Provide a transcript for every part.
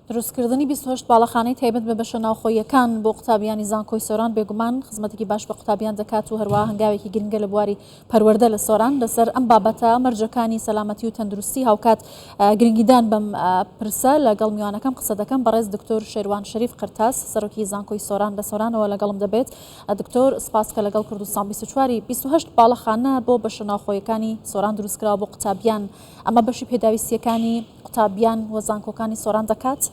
دروستکردنی 28 باڵەخانەی تایبەت بە بەشە ناوخۆییەکان بۆ قوتابیانی زانکۆی سۆران بێگومان خزمەتێکی باش بە قوتابیان دەکات و هەروەها هەنگاوێکی گرنگە لە بواری پەروەردە لە سۆران. لەسەر ئەم بابەتە مەرجەکانی سەلامەتی و تەندروستی هاوکات گرنگیدان بەم پرسە لەگەڵ میوانەکەم قسە دەکەم. بەڕێز دکتۆر شێروان شەریف قرتاس سەرۆکی زانکۆی سۆران لە سۆرانەوە لەگەڵم دەبێت. دکتۆر سپاس کە لەگەڵ کوردستان 24 ی 28 باڵەخانە بۆ بەشە ناوخۆیەکانی سۆران دروستکراوە بۆ قوتابیان ئەمە بەشی پێداویستییەکانی قوتابیان و زانکۆکانی سۆران دەکات؟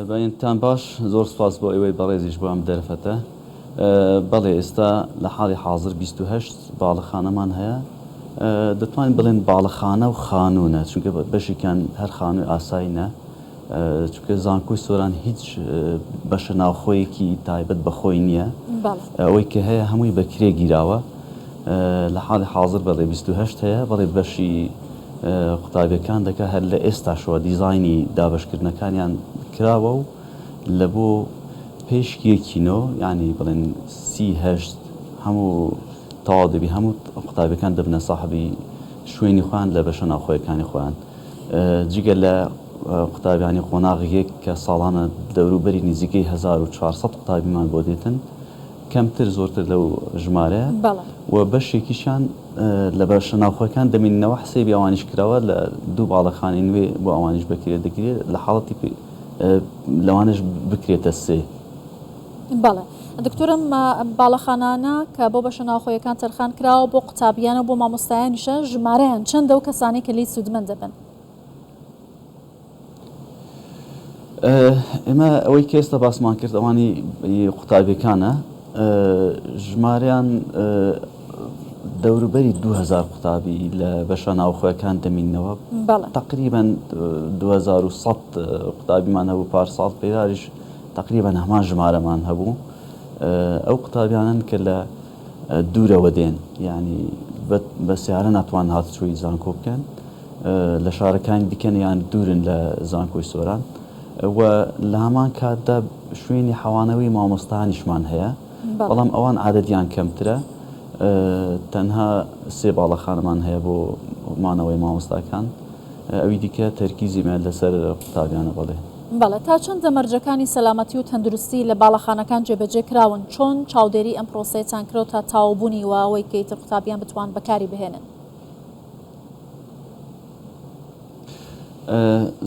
بەینتان باش، زۆر سوپاس بۆ ئێوەی بەڕێزیش بۆ ئەم دەرفەتە. بەڵێ ئێستا لە حاڵی حازر 28 باڵەخانەمان هەیە. دەتوانین بڵێن باڵەخانە و خانوونە، چونکە بەشێکیان هەر خانووی ئاسایینە. چونکە زانکۆی سۆران هیچ بەشە ناوخۆیەکی تایبەت بە خۆی نییە. ئەوەی کە هەیە هەمووی بە کرێ گیراوە. لە حاڵی حازر بەڵێ 28 هەیە، بەڵێ بەشی قوتابیەکان دەکا هەر لە ئێستاشەوە دیزاینی دابەشکردنەکانیان کراوە و لە بۆ پێشکیەکی نۆ یانی بڵێن 38 هەموو تەواو دەبی هەموو قوتابیەکان دەبنە ساحبی شوێنی خۆیان لە بەشە ناوخۆیەکانی خۆیان. جگە لە قوتابیانی قۆناغی یەک کە ساڵانە دەوروبەری نزیکەی 1400 قوتابیمان بۆ دێتن کەمتر زۆرتر لەو ژمارەیە و بەشێکیشیان لە بەشە ناوخۆیەکان دەمیننەوە حسێبی ئەوانیش کراوە لە دوو باڵەخانەی نوێ بۆ ئەوانیش بەکرێ دەگرێت لە حاڵەتی لەوانەش بکرێتە سێ. بەڵێ دکتۆر ئەم باڵەخانانە کە بۆ بەشە ناوخۆیەکان تەرخان کراوە بۆ قوتابیانە و بۆ مامۆستایانیشە ژمارەیان چەندە و کەسانەی کە لێی سوودمەند دەبن؟ ئێمە ئەوەی کە ئێستا باسمان کرد ئەوانی قوتابیەکانە ژمارەیان دەوروبەری 2000 قوتابی لە بەشە ناوخۆیەکان دەمینەوە تقریبا 2100 قوتابیمان هەبوو پارساڵ پێداریش تقریبا هەمان ژمارەمان هەبوو ئەو قوتابیانن کە لە دوورەوە دێن یعنی بە سیارە ناتوان هاتوچۆی زانکۆ بکەن لە شارەکانی دیکەن یان دوورن لە زانکۆی سۆران و لە هەمان کاتدا شوێنی حەوانەوەی مامۆستانیشمان هەیە بەڵام ئەوان عادەتیان کەمترە تەنها سێ باڵەخانەمان هەیە بۆ مانەوەی مامۆستاکان ئەوی دیکە تەرکیزی مە لەسەر قوتابیانە بەڵێ. بەڵێ تا چەندە مەرجەکانی سەلامەتی و تەندروستی لە باڵەخانەکان جێبەجێ کراون، چۆن چاودێری ئەم پرۆسەیەتان کرۆ تا تەواوبوونی و ئەوەی کە ئیتر قوتابیان بتوان بەکاری بهێنن؟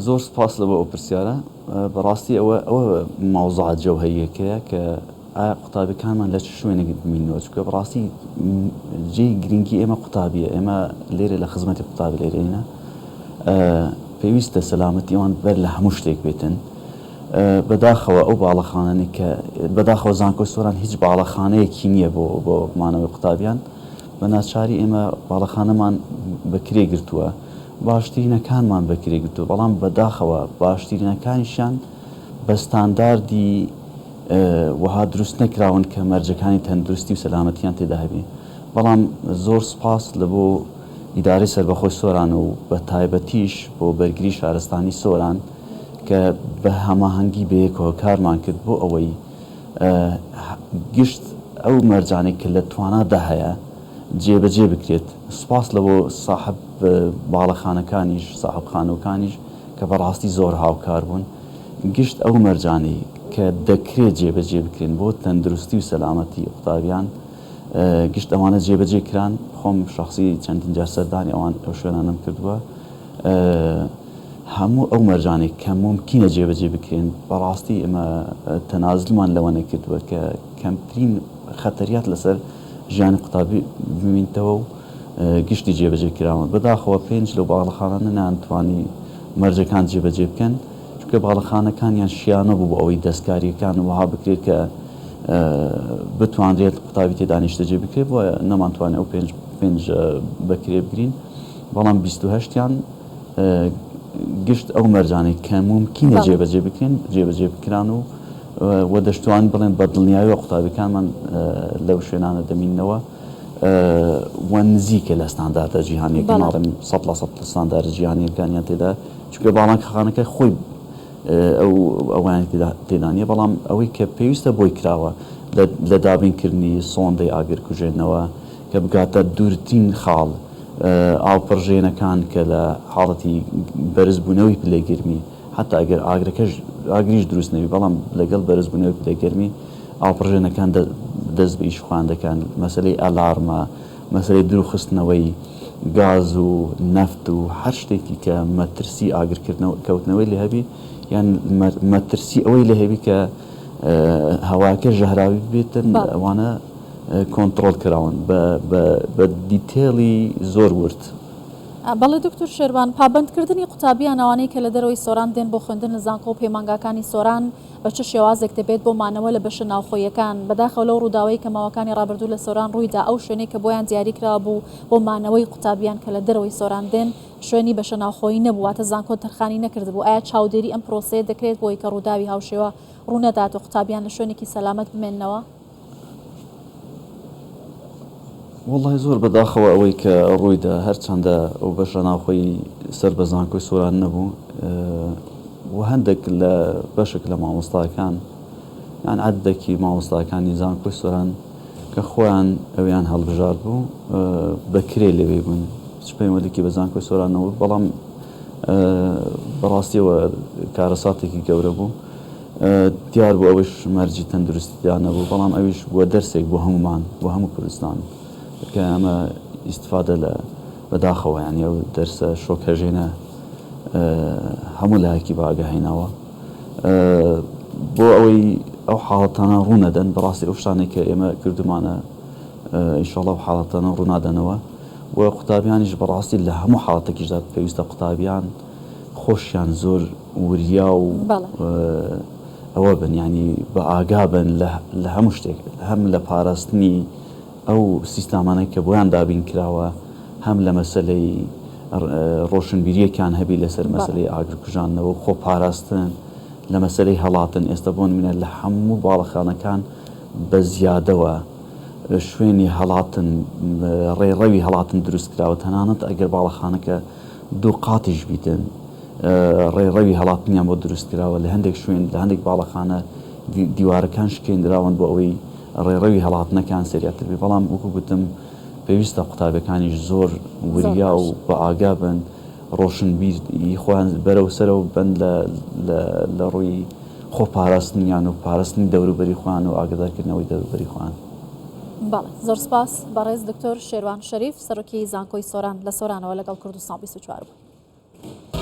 زۆر سپاس لە بۆ ئەو پرسیارە. بەڕاستی ئەوە ئەوە مەوزوعە جەوهەرییەکەیە کە ئایا قوتابیەکانمان لە چ شوێنێک بمینەوە چونکە بەڕاستی جێی گرنگی ئێمە قوتابیە ئێمە لێرە لە خزمەتی قوتابی لێرەینە پێویستە سەلامەتی ئەوان بەر لە هەموو شتێک بێتن بەداخەوە ئەو باڵەخانانەی کە بەداخەوە زانکۆی سۆران هیچ باڵەخانەیەکی نییە بۆ بۆ مانەوەی قوتابیان بە ناچاری ئێمە باڵەخانەمان بە کرێ گرتووە باشترینەکانمان بە کرێ گرتووە بەڵام بەداخەوە باشترینەکانیشیان بە ستانداردی وەها دروست نەکراون کە مەرجەکانی تەندروستی و سەلامەتیان تێدا هەبێ بەڵام زۆر سوپاس لە بۆ ئیدارەی سەربەخۆی سۆران و بە تایبەتیش بۆ بەرگری شارستانی سۆران کە بە هەماهەنگی بەیەکەوە کارمان کرد بۆ ئەوەی گشت ئەو مەرجانەی کە لە توانادا هەیە جێبەجێ بکرێت. سوپاس لە بۆ ساحەب باڵەخانەکانیش، ساحەب خانووەکانیش کە بەڕاستی زۆر هاوکار بوون. گشت ئەو مەرجانەی کە دەکرێت جێبەجێ بکرێن بۆ تەندروستی و سەلامەتی قوتابیان گشت ئەوانە جێبەجێ کران. خۆم شەخسی چەندین جار سەردانی ئەوان ئەو شوێنانەم کردووە. هەموو ئەو مەرجانەی کە مومکینە جێبەجێ بکرێن بەڕاستی ئێمە تەنازلمان لەوە نەکردووە کە کەمترین خەتەریات لەسەر ژیانی قوتابی بمینتەوە و گشتی جێبەجێ کراون. بەداخەوە پێنج لەو باڵەخانانە نەیانتوانی مەرجەکان جێبەجێ بکەن، چونکە باڵەخانەکانیان شیاو نەبوو بۆ ئەوەی دەستکارییەکان وەها بکرێت کە بتوانرێت قوتابی تێدا نیشتەجێ بکرێت، بۆیە نەمانتوانی ئەو پێنج پێنج بە کرێ بگرین، بەڵام 28 یان گشت ئەو مەرجانەی کە مومکینە جێبەجێ بکرێن جێبەجێ بکران و و دەشتوانین بڵێن بە دڵنیایەوە قوتابیەکانمان لەو شوێنانە دەمیننەوە و نزیکە لە ستانداردە جیهانیەکە ناڵێم 100% لە ستانداردە جیهانیەکانیان تێدا چونکە باڵانکەخانەکە خۆی ئەو ئەویان تێدا نییە بەڵام ئەوەی کە پێویستە بۆی کراوە لە دابینکردنی سۆندەی ئاگرکوژێنەوە کە بگاتە دوورترین خاڵ. ئاوپڕژێنەکان کە لە حاڵەتی بەرزبوونەوەی پلەی گەرمی حەتا ئەگەر ئاگرەکەش ئاگریش دروست نەبی بەڵام لەگەڵ بەرزبوونەوەی پلەی گەرمی ئاوپڕژێنەکان دەست بە ئیش خۆیان دەکەن مەسەلەی ئەلارمە مەسەلەی دروخستنەوەی گاز و نەفت و هەر شتێکی کە مەترسی ئاگرکردنەوە کەوتنەوەی لێ هەبی یان مەترسی ئەوەی لێ هەبی کە هەواکە ژەهراوی ببێتن ئەوانە کۆنتڕۆڵ کراون بە دیتێڵی زۆر ورد. بەڵێ دکتور شێروان، پابەندکردنی قوتابیان ئەوانەی کە لە دەرەوەی سۆران دێن بۆ خوێندن لە زانکۆ و پەیمانگاکانی سۆران بە چ شێوازێک دەبێت بۆ مانەوە لە بەشە ناوخۆییەکان؟ بەداخەوە لەو ڕووداوەی کە ماوەکانی ڕابردوو لە سۆران ڕوویدا ئەو شوێنەی کە بۆیان دیاری کرابوو بۆ مانەوەی قوتابیان کە لە دەرەوەی سۆران دێن شوێنی بەشە ناوخۆیی نەبوو واتە زانکۆ تەرخانی نەکردبوو ئایا چاودێری ئەم پرۆسەیە دەکرێت بۆ ئەوەی کە ڕووداوی هاوشێوە ڕوونەدات و قوتابیان لە شوێنێکی سەلامەت بمێننەوە؟ وەڵای زۆر بەداخەوە ئەوەی کە ڕوویدا هەرچەندە ئەو بەشە ناوخۆی سەر بە زانکۆی سۆران نەبوو و هەندێک لە بەشێک لە مامۆستاکان یان عەدەکی مامۆستاکانی زانکۆی سۆران کە خۆیان ئەویان هەڵبژارد بوو بە کرێ لەوێ بوون چ پەیوەندێکی بە زانکۆی سۆرانەوە بەڵام بەڕاستیەوە کارەساتێکی گەورە بوو دیار بوو ئەوەش مەرجی تەندروستی تیا نەبوو، بەڵام ئەویش بووە دەرسێک بۆ هەموومان، بۆ هەموو کوردستان کە ئەمە ئیستفادە لە بەداخەوە یانی ئەو دەرسە شۆکهەژێنە هەموو لایەکی بە ئاگا هێناوە بۆ ئەوەی ئەو حاڵەتانە ڕوونەدەن بەڕاستی ئەو شتانەی کە ئێمە کردومانە ئینشاڵڵا ئەو حاڵەتانە ڕوونادەنەوە و قوتابیانیش بەڕاستی لە هەموو حاڵەتێکیشدا پێویستە قوتابیان خۆشیان زۆر وریا و ئەوە بن یانی بە ئاگا بن لە هەموو شتێک هەم لە پاراستنی ئەو سیستامانەی کە بۆیان دابین کراوە هەم لە مەسەلەی ڕۆشنبیریەکان هەبی لەسەر مەسەلەی ئاگرکوژاندنەوە و خۆپاراستن لە مەسەلەی هەڵاتن ئێستا بۆ نمونە لە هەموو باڵەخانەکان بە زیادەوە شوێنی هەڵاتن ڕێڕەوی هەڵاتن دروست کراوە تەنانەت ئەگەر باڵەخانەکە دوو قاتیش بیتن ڕێڕەوی هەڵاتنیان بۆ دروست کراوە، لە هەندێک شوێن لە هەندێک باڵەخانە دیوارەکان شکێندراون بۆ ئەوەی ڕێڕەوی هەڵاتنەکان سەریعتر بێت، بەڵام وەکو گوتم پێویستە قوتابیەکانیش زۆر وریا و بە ئاگا بن، ڕۆشنبیر ی خۆیان بەرەو سەرەوە ببەن لە ڕووی خۆپاراستنیان و پاراستنی دەوروبەری خۆیان و ئاگادارکردنەوەی دەوروبەری خۆیان. بەڵێ زۆر سپاس بەڕێز دکتۆر شێروان شەریف سەرۆکی زانکۆی سۆران لە سۆرانەوە لەگەڵ کوردستان 24 بووین.